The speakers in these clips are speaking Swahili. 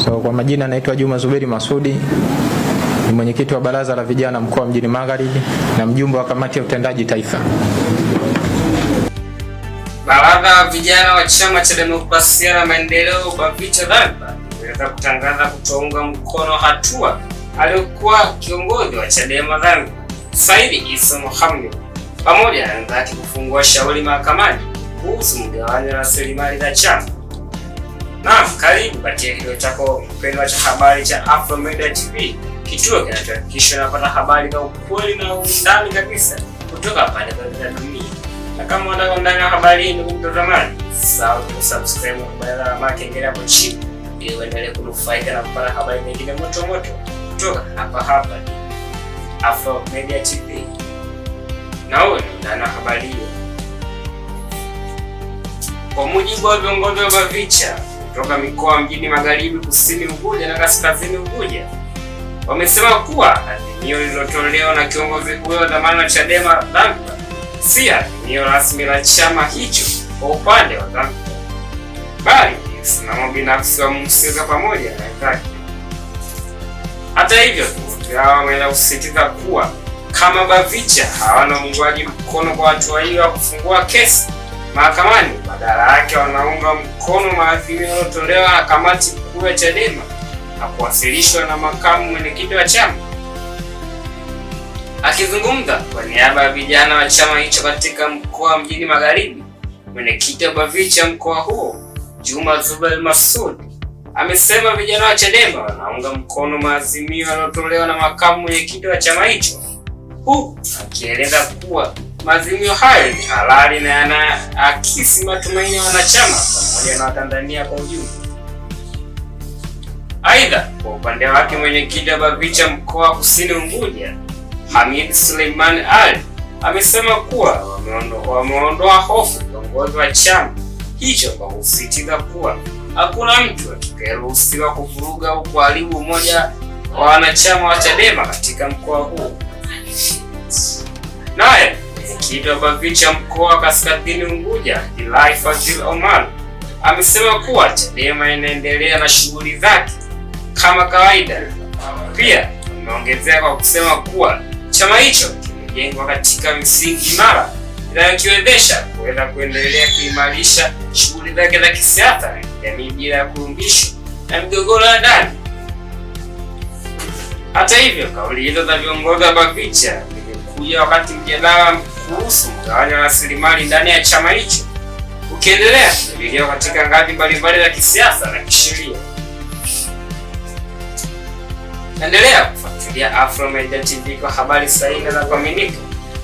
So kwa majina naitwa Juma Zuberi Masudi, ni mwenyekiti wa baraza la vijana mkoa wa Mjini Magharibi na mjumbe wa kamati ya utendaji taifa. Baraza la vijana wa Chama cha Demokrasia na Maendeleo BAVICHA Zanzibar limeweza kutangaza kutounga mkono hatua aliyokuwa kiongozi wa CHADEMA Zanzibar Said Issa Mohamed pamoja na wenzake kufungua shauri mahakamani kuhusu mgawanyo wa rasilimali za chama. Naam, karibu katika kituo chako mpendwa cha habari cha Afro Media TV, kituo kinachohakikisha unapata habari za ukweli na undani kabisa kutoka pande zote za dunia. Na kama unataka undani wa habari hii, ndugu mtazamaji, usisahau kusubscribe na kubonyeza alama ya kengele hapo chini ili uendelee kunufaika na kupata habari nyingine moto moto kutoka hapa hapa Afro Media TV. Na huu ni undani wa habari hiyo. Kwa mujibu wa viongozi wa BAVICHA kutoka mikoa Mjini Magharibi, Kusini Unguja na Kaskazini Unguja, wamesema kuwa azimio lililotolewa na kiongozi huyo wa zamani wa CHADEMA Zanzibar si azimio rasmi la chama hicho kwa upande wa Zanzibar, bali ni msimamo binafsi wa mhusika pamoja na wenzake. Hata hivyo, viongozi hao wameweza kusisitiza kuwa kama BAVICHA hawana uungwaji mkono kwa hatua hiyo ya kufungua kesi mahakamani, badala yake wanaunga mkono maazimio yaliyotolewa na kamati kuu ya CHADEMA na kuwasilishwa na makamu mwenyekiti wa chama. Akizungumza kwa niaba ya vijana wa chama hicho katika mkoa Mjini Magharibi, mwenyekiti wa BAVICHA mkoa huo Juma Zubair Masoud amesema vijana wa CHADEMA wanaunga mkono maazimio yaliyotolewa na makamu mwenyekiti wa chama hicho, huku akieleza kuwa maazimio hayo ni halali na yanaakisi matumaini ya wanachama pamoja na Watanzania kwa ujumla. Aidha, kwa upande wake mwenyekiti wa BAVICHA mkoa wa Kusini Unguja Hamid Suleiman Ali amesema kuwa wameondoa hofu viongozi wa chama hicho kwa kusisitiza kuwa hakuna mtu atakayeruhusiwa kuvuruga au kuharibu umoja wa wanachama wa CHADEMA katika mkoa huo. Naye mwenyekiti wa BAVICHA mkoa wa Kaskazini Unguja Hilai Fazil Omar amesema kuwa CHADEMA inaendelea na shughuli zake kama kawaida. Pia ameongezea kwa kusema kuwa chama hicho kimejengwa katika misingi imara inayokiwezesha kuweza kuendelea kuimarisha shughuli zake za kisiasa na kijamii bila ya kuyumbishwa na migogoro ya ndani. Hata hivyo, kauli hizo za viongozi wa BAVICHA zimekuja wakati mjadala kuhusu mgawanyo wa rasilimali ndani ya chama hicho ukiendelea kujadiliwa katika ngazi mbalimbali za kisiasa na kisheria. Endelea kufuatilia Afro Media TV kwa habari sahihi na za kuaminika.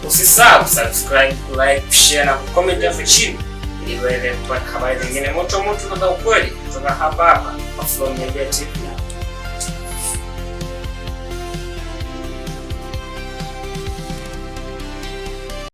Usisahau kusubscribe, like, share na kucomment hapo chini ili uendelee kupata habari zingine moto moto na za ukweli kutoka hapa hapa Afro Media TV.